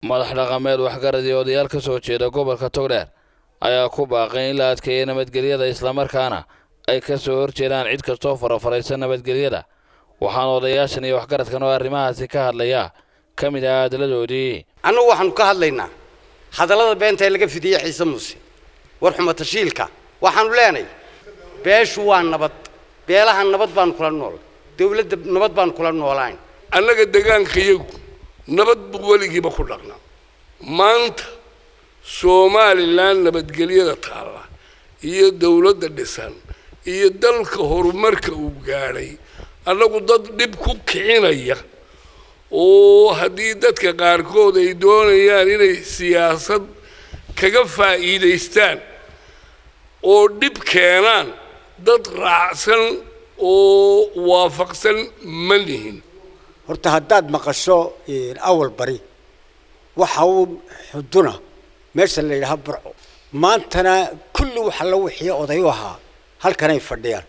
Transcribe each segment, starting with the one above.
Madax dhaqameed, waxgarad iyo odayaal ka soo jeeda gobolka Togdheer ayaa ku baaqay in la adkeeyo nabadgelyada, islamarkaana ay ka soo horjeedaan cid kastoo farafaraysa nabadgelyada. Waxaana odayaashan iyo waxgaradkan oo arrimahaasi ka hadlaya ka mid ah hadalladoodii: Annagu waxaanu ka hadlaynaa hadallada beenta ee laga fidiyey Ciise Muuse, war xumatashiilka. Waxaanu leenahay beeshu waa nabad, beelaha nabad baanu kula nool, dawladda nabad baanu kula noolayn. Annaga degaankayagu nabad buu weligiiba ku dhaqnaa. Maanta Somalilan nabadgelyada taalla iyo dawladda dhisan iyo dalka horumarka uu gaadhay, annagu dad dhib ku kicinaya oo haddii dadka qaarkood ay doonayaan inay siyaasad kaga faa'iidaystaan oo dhib keenaan, dad raacsan oo waafaqsan ma nihin. Horta haddaad maqasho Awal Bari, waxa uu xuduna meesha la yidhaha Burco. Maantana kulli waxa la wixiyo oday u ahaa halkanay fadhiyaan.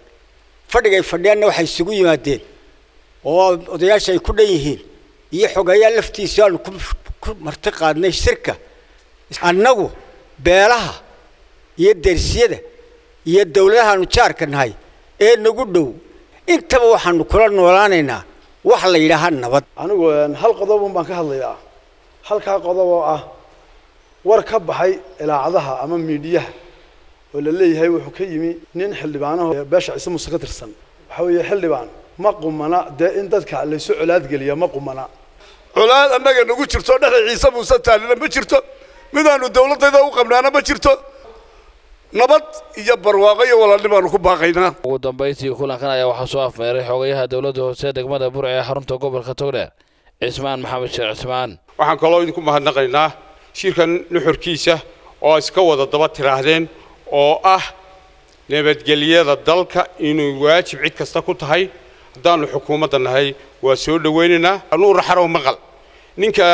Fadhigay fadhiyaanna waxay isugu yimaadeen oo odayaasha ay ku dhan yihiin iyo xogeeyaa laftiisu aanu ku marti qaadnay shirka. Annagu beelaha iyo dersiyada iyo dawladahaanu jaarka nahay ee nagu dhow intaba waxaanu kula noolaanaynaa waxa la yidhaahaa nabad. Anigu hal qodobun baan ka hadlayaa, halkaa qodob oo ah war ka baxay ilaacadaha ama miidhiyaha oo la leeyahay wuxuu ka yimi nin xildhibaanaho beesha Ciise Muuse ka tirsan. Waxa weeye, xildhibaan, ma qumana dee in dadka laysu colaadgeliya, ma qumana. Colaad annaga nagu jirto dhexda Ciise Muuse taalina ma jirto, midaanu dawladdayda u qabnaana ma jirto. Nabad iyo barwaaqo iyo walaalnimaanu ku baaqaynaa. Ugu dambayntii kulankan ayaa waxaa soo afmeeray xogayaha dowladda hoose degmada Burco ee xarunta gobolka Togdheer, Cismaan Maxamed Sheekh Cismaan. Waxaan kaloo idinku mahadnaqaynaa shirkan nuxurkiisa oo iska wada daba tiraahdeen oo ah nabadgelyada dalka inuu waajib cid kasta ku tahay. Haddaannu xukuumadda nahay, waa soo dhowaynaynaa. Nuur Xarow maqal, ninka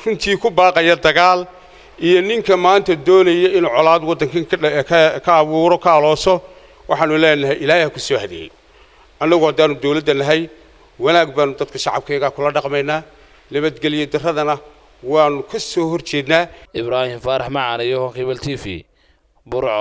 runtii ku baaqaya dagaal iyo ninka maanta doonaya inuu colaad waddankan ka abuuro, ka alooso, waxaanu leenahay Ilaahay ha ku soo hadeeyey. Annagu haddaannu dawladda nahay, wanaag baanu dadka shacabkayga kula dhaqmaynaa, nabadgelyo darradana waanu ka soo hor jeednaa. Ibraahim Faarax Macan iyo Honkibal TV, Burco.